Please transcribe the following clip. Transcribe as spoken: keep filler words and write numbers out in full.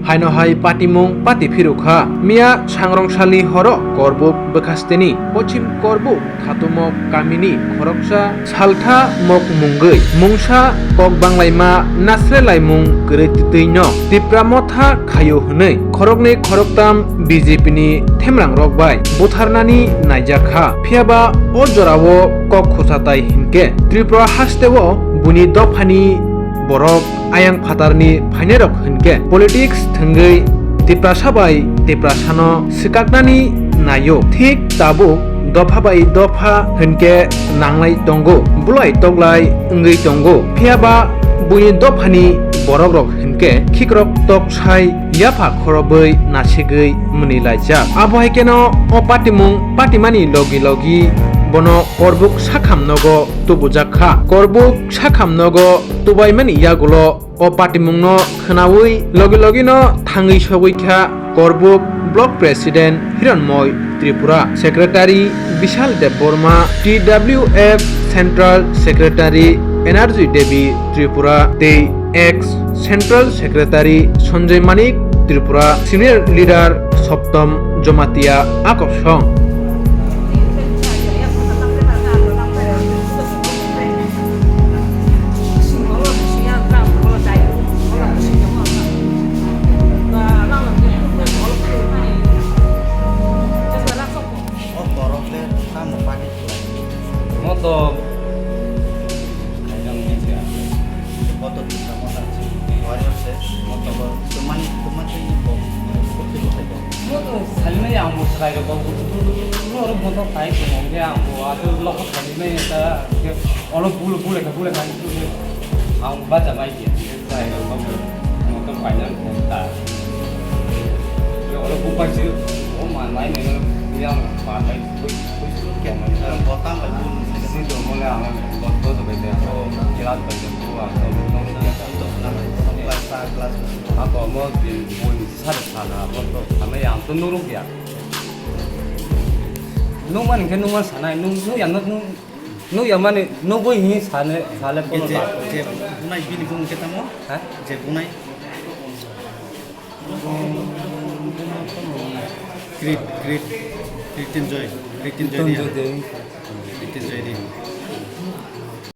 Haino hai patimung pati phirukha. Miya sangrong salni horo Korbuk bwkhasteni Pochim Korbuk Thatumok kamini khoroksa saltha mok mungwi mungsa kok banglaima nasre laimung kwrwi twino Tipra Motha khaio hwnwi khoroknwi khoroktam B J P ni themrangrok bai butharnani naijakha. Phiyaba o jorao kok khusatai hinkhe Tripura hasteo buini dophani borok ayang phatarni phainairok hinkhe politics thwngwi Tiprasa bai Tiprasano swkaknani naio. Thik tabuk dopha bai dopha hinkhe nanglai tongo, bulai toklai wngwi tongo. Phiyaba buini dophani borokrok hinkhe khikrok tok sai yapha khorobwi nasigwi mwnwi laijak. Abo hai kheno o patimung patimani logi logi bono Korbuk sakham nogo tubujak kha. Korbuk sakham nogo tubaimani yagulo o patimungno khwnaui logi logino thangwi sogwi kha Korbuk Block President Hiranmoy Tripura, Secretary Bishal Debbarma, T W F Central Secretary Energy Devi Tripura tei ex Central Secretary Sanjay Manik Tripura, Senior Leader Soptom Jomatia Akobsong. O borok le tamo pagwi khlai? Moto khaijak ni siya. Moto tisa moto si. Warrior se. Moto. Tumani, tumani bo. Moto salmai ang bo swkang rok bo. Norok moto khai tong hwnkhe ang bo ato lok salmai ta. Olo bul bul ekha bul ekha. Ang bacha mai dia. Motor paina ta. Yo olo bupai si o man mai ne yang pa mai bui bui su ke man. Botang bai bun si do mo le ang bot bot bai de. Class bai de ko ang to no ya. Class class. Ako mo din bun sa de sana mo to sama yang to nurung ya. Nung man ke nung man sana nung nung yang nung Nukya mani nugwi hinwi sale, sale. Ke kono je, ba. Je bunai bini bung khe tamo? Ha? Je bunai. Krit, Krit, Kritin Joy, Kritin Joy Kritin dia. Joy dia. Kritin Joy dia.